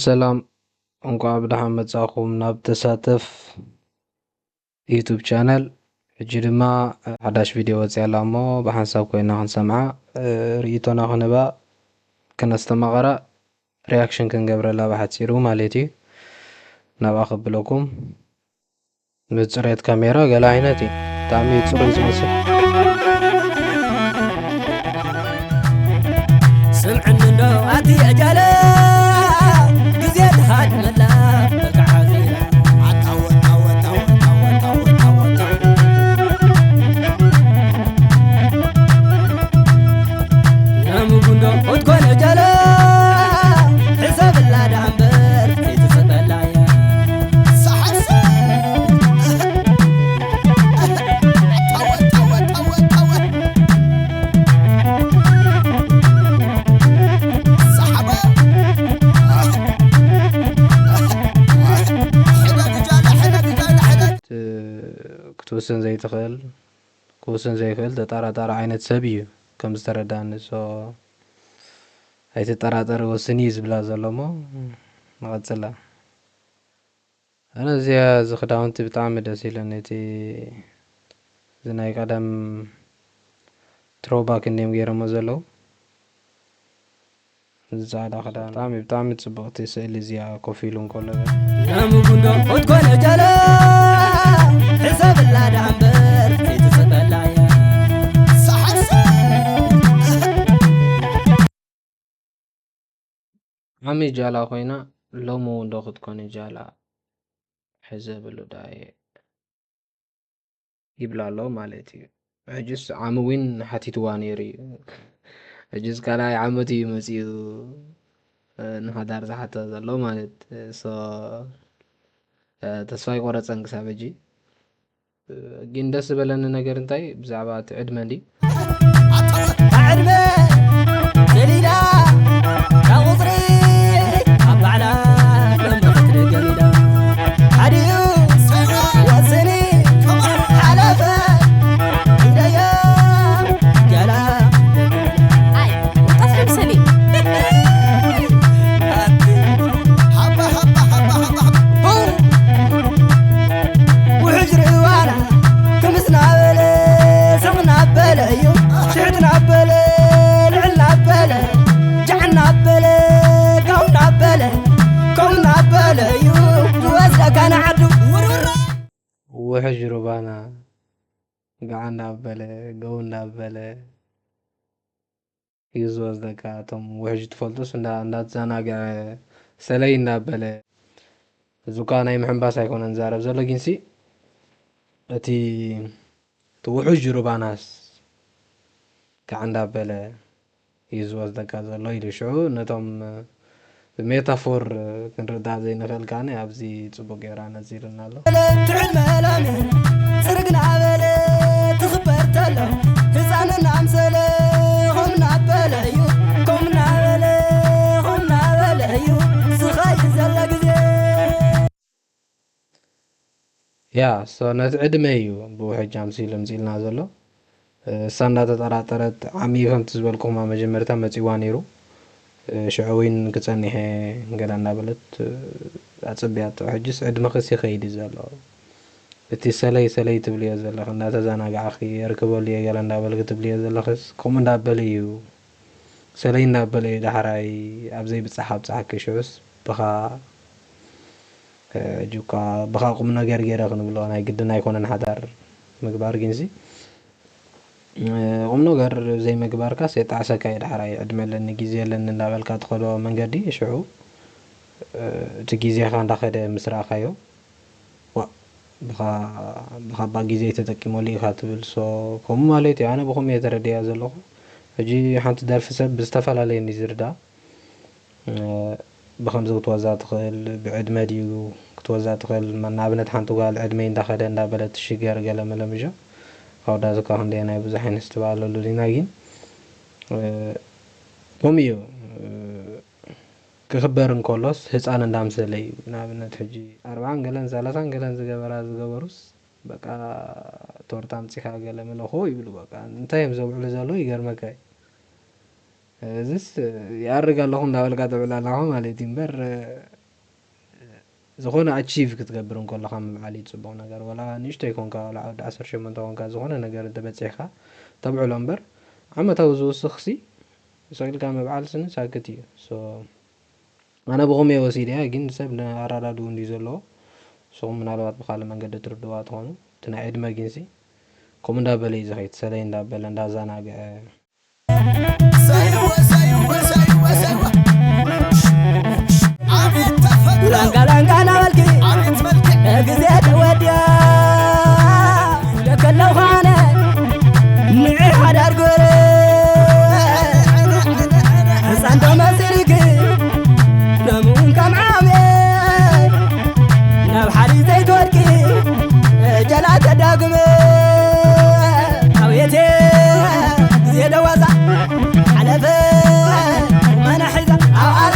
ሰላም፣ እንቋዕ ብደሓን መጻኹም ናብ ተሳተፍ ዩቱብ ቻነል። ሕጂ ድማ ሓዳሽ ቪድዮ ወጺኣ ኣላ እሞ ብሓንሳብ ኮይና ክንሰምዓ፣ እ፣ ርእይቶና ክንህባ፣ ከነስተማቕራ፣ ሪያክሽን ክንገብረላ ብሓጺሩ ማለት እዩ። ናብኣ ከብለኩም። ንጽሬት ካሜራ ገለ ዓይነት እዩ። ብጣዕሚ እዩ ጽሩይ ዝመስል። ስምዕኒ እንዶ ኣቲ ዕጃለ፣ ግዜ ትሃድመላ በቃ ሓዚላ። ኣታወ፣ ታወ፣ ታወ፣ ታወ፣ ታወ፣ ታወ፣ ታወ። ናምጉንዶ ሆትኮነ ጃላ፣ ሕሰብላ ደኣ እምበር ዘይትጸበላ እያ። ክትውስን ዘይትኽእል፣ ክውስን ዘይክእል ተጠራጣሪ ዓይነት ሰብ እዩ፣ ከም ዝተረዳኒ። ሶ፣ "ኣይትጠራጠሪ፣ ወስኒ" እዩ ዝብላ ዘሎ እሞ፣ ንቐጽላ። ኣነ እዚኣ፣ እዚ ክዳውንቲ ብጣዕሚ ደስ ኢለን። እቲ፣ እዚ ናይ ቀደም ትሮባክ እንድዮም ገይሮሞ ዘለዉ። እዚ ጻዕዳ ክዳን። ብጣዕሚ፣ ብጣዕሚ ጽብቕቲ ስእሊ እዚኣ ኮፍ ኢሉ እንከሎ። ናምጉንዶ ሆትኮነ ጃላ፣ ሕሰብላ ደኣ እምበር ዘይትጸበላ እያ። ዓሚ ጃላ ኮይና፣ ሎሚ እውን ዶ ክትኮኒ ጃላ? ሕዘብሉ ደኣ እየ። ይብላ ኣሎ ማለት እዩ። ሕጅስ ዓሚ ዊን ሓቲትዋ ነይሩ እዩ። ሕጅስ ካልኣይ ዓመት እዩ መፂኡ፣ እ፣ ንሓዳር ዝሓታ ዘሎ ማለት። ሶ፣ እ፣ ተስፋ ኣይቆረፀን ክሳብ ሕጂ። እ፣ ግን ደስ ዝበለኒ ነገር እንታይ ብዛዕባ እቲ ዕድመ እንዲ? ዕድመ ሰሊዳ ካብ ቁፅሪ ኣብ ባዕላ ደንበ ክትደገም ኢላ ሓዲኡ ወስኒ ሓለፈ እንደዮ ገላ ኣይ ወጣት መምሰሊ ሃባ ሃባ ሃባ ሃባ ሃባ ውሕጅ ርዋና ክምስ ናበለ ስቕ ናበለ እዩ ትሕት ናበለ ልዕል ናበለ ጃዕ ናበለ ጋው ናበለ ከም ናበለ እዩ ዝወስደካ ንዓዱ ውርውራ ውሕጅ ሩባና ጋዕ እናበለ ገው እናበለ እዩ ዝወስደካ። እቶም ውሕጅ ትፈልጡስ እንዳ እንዳተዘናግዐ ሰለይ እንዳበለ እዚ እኳ ናይ ምሕንባስ ኣይኮነን ዝዛረብ ዘሎ ጊንሲ እቲ እቲ ውሕጅ ሩባናስ ከዓ እንዳበለ እዩ ዝወስደካ ዘሎ ኢሉ ሽዑ ነቶም ብሜታፎር ክንርዳእ ዘይንኽእል ከኣ ኣብዚ ጽቡቕ ጌራ ነጺርና ኣሎ። ትዕድ መላሚ ጽርግ ናበለ ትኽበር ተሎ ህፃን እናምሰለ ኹም ናበለ እዩ ኹም ናበለ ኹም ናበለ እዩ ዝኸይድ ዘሎ ግዜ። ያ ሶ ነቲ ዕድመ እዩ ብውሕጅ ኣምሲሉ ምፅልና ዘሎ። እሳ እንዳተጠራጠረት ዓሚ ከምቲ ዝበልኩኹማ መጀመርታ መፂዋ ነይሩ። ሽዑ እውን ክፀኒሐ ገለ እንዳበለት ኣፀቢያቶ። ሕጅስ ዕድመኽስ ይኸይድ እዩ ዘሎ። እቲ ሰለይ ሰለይ ትብልዮ ዘለኺ እንዳተዘናጋዕኺ የርክበሉ እየ ገለ እንዳበልኪ ትብልዮ ዘለኽስ ከምኡ እንዳበለ እዩ። ሰለይ እንዳበለ እዩ ዳሕራይ ኣብ ዘይብፃሕ ኣብፅሓኪ። ሽዑስ ብኻ ሕጂ እኳ ብኻ ቁም ነገር ገይረ ክንብሎ ናይ ግድን ኣይኮነን ሓዳር ምግባር ግንሲ ቁም ነገር ዘይምግባርካስ የጣዕሰካ እዩ። ዳሕራይ ዕድመ ኣለኒ ግዜ ኣለኒ እንዳበልካ ትኸዶ መንገዲ ሽዑ እቲ ግዜኻ እንዳኸደ ምስ ረኣኻዮ ዋ ብኻ ብኻባ ግዜ ተጠቂመሉ ኢኻ ትብል። ሶ ከምኡ ማለት እዩ። ኣነ ብኸምኡ እየ ተረዲኣ ዘለኹ። ሕጂ ሓንቲ ደርፊ ሰብ ብዝተፈላለየ እንዲ ዝርዳ ብኸምዚ ክትወዛ ትኽእል ብዕድመ ድዩ ክትወዛ ትኽእል ንኣብነት ሓንቲ ጓል ዕድመይ እንዳኸደ እንዳበለት ትሽገር ገለ መለ ምሾ ኣወዳት እኳ ክንደየናይ ብዙሕ ኣይነስትብሃለሉን ኢና ግን ከምኡ እዩ ክኽበር እንከሎስ ህፃን እንዳምሰለ እዩ ንኣብነት ሕጂ ኣርብዓን ገለን ሰላሳን ገለን ዝገበራ ዝገበሩስ በቃ ቶርታ ኣምፂኻ ገለ መለ ኮ ይብሉ በቃ እንታይ እዮም ዘውዕሉ ዘለዉ ይገርመካ እዩ እዝስ ይኣርግ ኣለኹ እንዳበልካ ተብዕል ኣለኻ ማለት እዩ እምበር ዝኾነ ኣቺቭ ክትገብር እንከለኻ ምብዓል እዩ ጽቡቕ ነገር። ወላ ንእሽተይ ኮንካ፣ ወላ ወዲ ዓሰርተ ሸሞንተ ኮንካ፣ ዝኾነ ነገር እንተበጺሕካ ተብዕሎ እምበር፣ ዓመታዊ ዝውስኽሲ ሰቂልካ ምብዓል ስኒ ሳክት እዩ። So ኣነ ብኸምኡ እየ ወሲደያ፣ ግን ሰብ ንኣረዳድኡ እንድዩ ዘለዎ። ንስኹም ምናልባት ብኻልእ መንገዲ ትርድዋ ትኾኑ። እቲ ናይ ዕድመ ግንሲ ከምኡ እንዳበለ እዩ ዝኸይድ፣ ሰለይ እንዳበለ እንዳዘናግዐ። ላንጋላንጋ ናበልኪ ግዜ ተወድያ ደከለው ኻነ ንዒ ሓዳር ጎረ ህፃን ተመሲልኪ ለምኡን ከም ዓብየ ናብ ሓዲ ዘይትወድቂ ጀላ ተዳግመ ኣውየቴ ግዜ ደዋዛ ሓለፈ መናሒዛ ኣብ ኣላ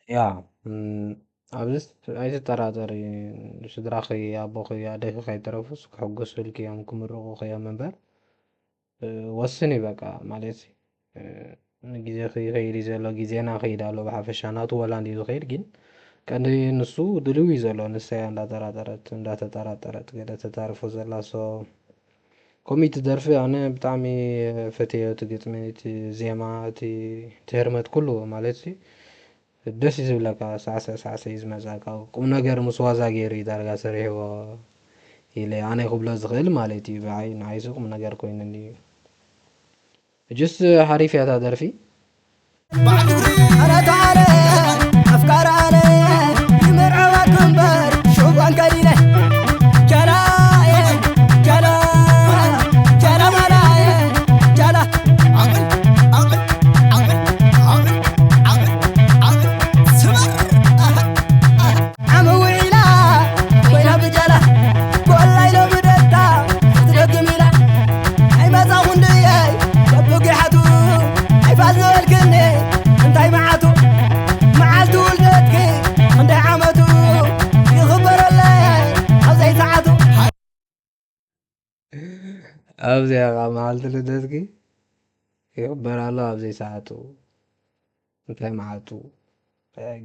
ያ ኣብዚስ ኣይትጠራጠሪ፣ ስድራኺ፣ ኣቦኺ፣ ኣደኺ ከይተረፉስ ክሕጎሱልኪ እዮም፣ ክምርቑኺ እዮም እምበር ወስኒ በቃ። ማለት ግዜኺ ይኸይድ እዩ ዘሎ፣ ግዜና ይኸይድ ኣሎ ብሓፈሻ፣ ናቱ ወላ እንድዩ ዝኸይድ፣ ግን ቀንዲ ንሱ ድልው እዩ ዘሎ፣ ንሳ እያ እንዳጠራጠረት እንዳተጠራጠረት ገለ ተታርፎ ዘላ። So ከምኡ እዩ እቲ ደርፊ፣ ኣነ ብጣዕሚ ፈትየዮ፣ እቲ ግጥሚ፣ እቲ ዜማ፣ እቲ ህርመት ኩሉ ማለት ደስ እዩ ዝብለካ። ሳዕስዕ ሳዕስዕ እዩ ዝመፅኣካ፣ ቁምነገር ምስ ዋዛ ገይሩ እዩ ዳርጋ ሰሪሕዎ ኢለ ኣነ ክብሎ ዝኽእል ማለት እዩ። ብዓይ ንዓይሲ ቁምነገር ኮይኑኒ እዩ። ሕጅስ ሓሪፍ እያ እታ ደርፊ። ኣረ ተዓረ ኣፍቃሪ ኣነ ይምርዐወክ እምበር ሽባን ከሊለ ጃላ ጃላ ጃላ ማላየ ጃላ ዓመ ውዒላ ኮይና ብጃላ ጎላይ ሎሚ ደታ ክትደግም ኢላ ኣይመጻኹን ድየ በብጊሓቱ ኣይፋል ዝበልክኒ እንታይ መዓቱ መዓልቲ ውልደትኪ ክንደይ ዓመቱ ይኽበረለይ ኣብ ዘይሰዓቱ ኣብዚኣ ኸዓ መዓልቲ ልደትኪ ይኽበር ኣሎ ኣብ ዘይሰዓቱ እንታይ መዓልቱ።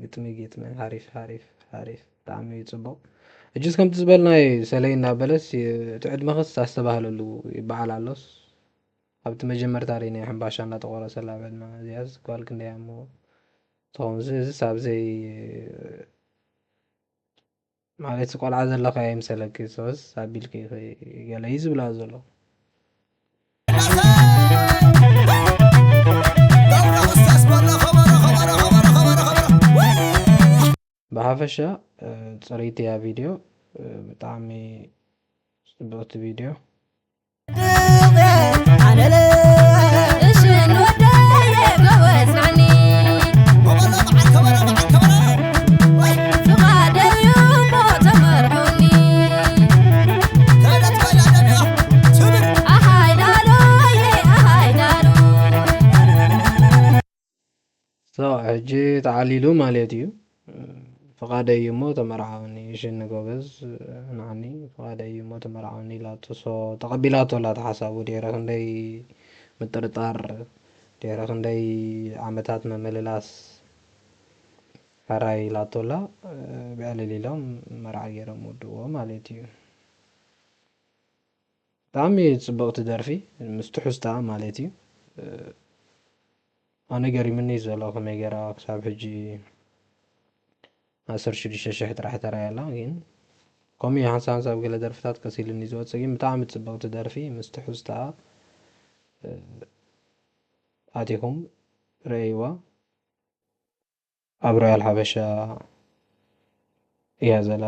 ግጥሚ ግጥሚ ሓሪፍ ሓሪፍ ሓሪፍ ብጣዕሚ እዩ ጽቡቕ። እጅስ ከምቲ ዝበልናዮ ሰለይ እናበለስ እቲ ዕድመኽስ ኣስተባህለሉ ይበዓል ኣሎስ ኣብቲ መጀመርታ ርኢናዮ ሕምባሻ እናተቖረሰላ ኣብ ዕድመ እዚኣስ ጓል ክንደያ እሞ ትኸውን እዚስ ኣብ ዘይ ማለት ቆልዓ ዘለኺ ኣይምሰለኪ ሶስ ኣቢልኪ ኢኺ ገለ እዩ ዝብላ ዘሎ። ብሓፈሻ ፅርይቲ እያ ቪድዮ ብጣዕሚ ፅብቕቲ ቪድዮ። ሕጂ ተዓሊሉ ማለት እዩ። ፍቓደይ እዩ እሞ ተመርዓወኒ። ሽኒ ጎበዝ ንዓኒ ፍቓደይ እዩ እሞ ተመርዓወኒ ኢላቶ። ሶ ተቐቢላቶ ኣላ እቲ ሓሳቡ ድሕሪ ክንደይ ምጥርጣር ድሕሪ ክንደይ ዓመታት ምምልላስ ሕራይ ኢላቶ ኣላ። ብዕልል ኢሎም መርዓ ገይሮም ወድእዎ ማለት እዩ። ብጣዕሚ ጽብቕቲ ደርፊ ምስ ትሕዝትኣ ማለት እዩ። ኣነ ገሪምኒ እዩ ዘሎ ከመይ ገይራ ክሳብ ሕጂ ዓሰርተ ሽዱሽተ ሽሕ ጥራሕ ተራእያ ኣላ። ግን ከምኡ እዩ ሓንሳብ ሓንሳብ ገለ ደርፍታት ቀስ ኢሉኒ ዝወጽእ ግን ብጣዕሚ ጽብቕቲ ደርፊ ምስ ትሕዝትኣ ኣቲኹም ረእይዋ። ኣብ ሮያል ሓበሻ እያ ዘላ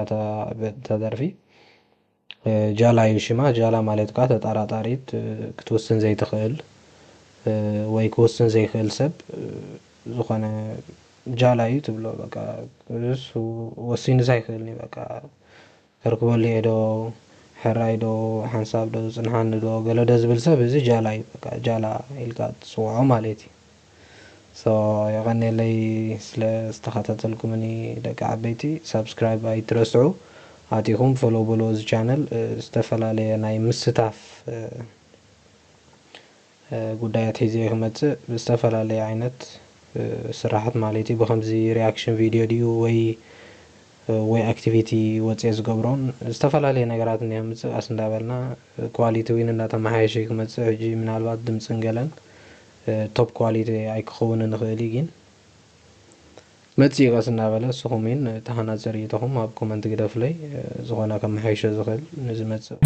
እታ ደርፊ። ጃላ እዩ ሽማ። ጃላ ማለት ከዓ ተጠራጣሪት፣ ክትውስን ዘይትኽእል ወይ ክውስን ዘይኽእል ሰብ ዝኾነ ጃላ እዩ ትብሎ። በቃ እሱ ወሲኑ ዘይኽእል እዩ። በቃ ከርክበሉ እየ ዶ፣ ሕራይ ዶ፣ ሓንሳብ ዶ፣ ጽንሓኒ ዶ፣ ገለ ዶ ዝብል ሰብ፣ እዚ ጃላ እዩ። በቃ ጃላ ኢልካ ትጽውዖ ማለት እዩ። ሶ የቐኔለይ ስለ ዝተኸታተልኩምኒ ደቂ ዓበይቲ። ሳብስክራይብ ኣይትረስዑ። ኣቲኹም ፎሎ በሎ እዚ ቻነል። ዝተፈላለየ ናይ ምስታፍ ጉዳያት ሒዘ ክመፅእ ብዝተፈላለየ ዓይነት ስራሓት ማለት እዩ። ብከምዚ ሪያክሽን ቪድዮ ድዩ ወይ ወይ ኣክቲቪቲ ወፅየ ዝገብሮን ዝተፈላለየ ነገራት እኒኦ ምፅቃስ እንዳበልና ኳሊቲ ዊን እንዳተመሓየሸ ክመፅእ። ሕጂ ምናልባት ድምፅን ገለን ቶፕ ኳሊቲ ኣይክኸውን ንኽእል እዩ፣ ግን መፅእ ቀስ እናበለ ንስኹም ዊን ተሃናፂ ርእይቶኹም ኣብ ኮመንት ግደፍለይ። ዝኾነ ከመሓይሾ ዝኽእል ንዝመፅእ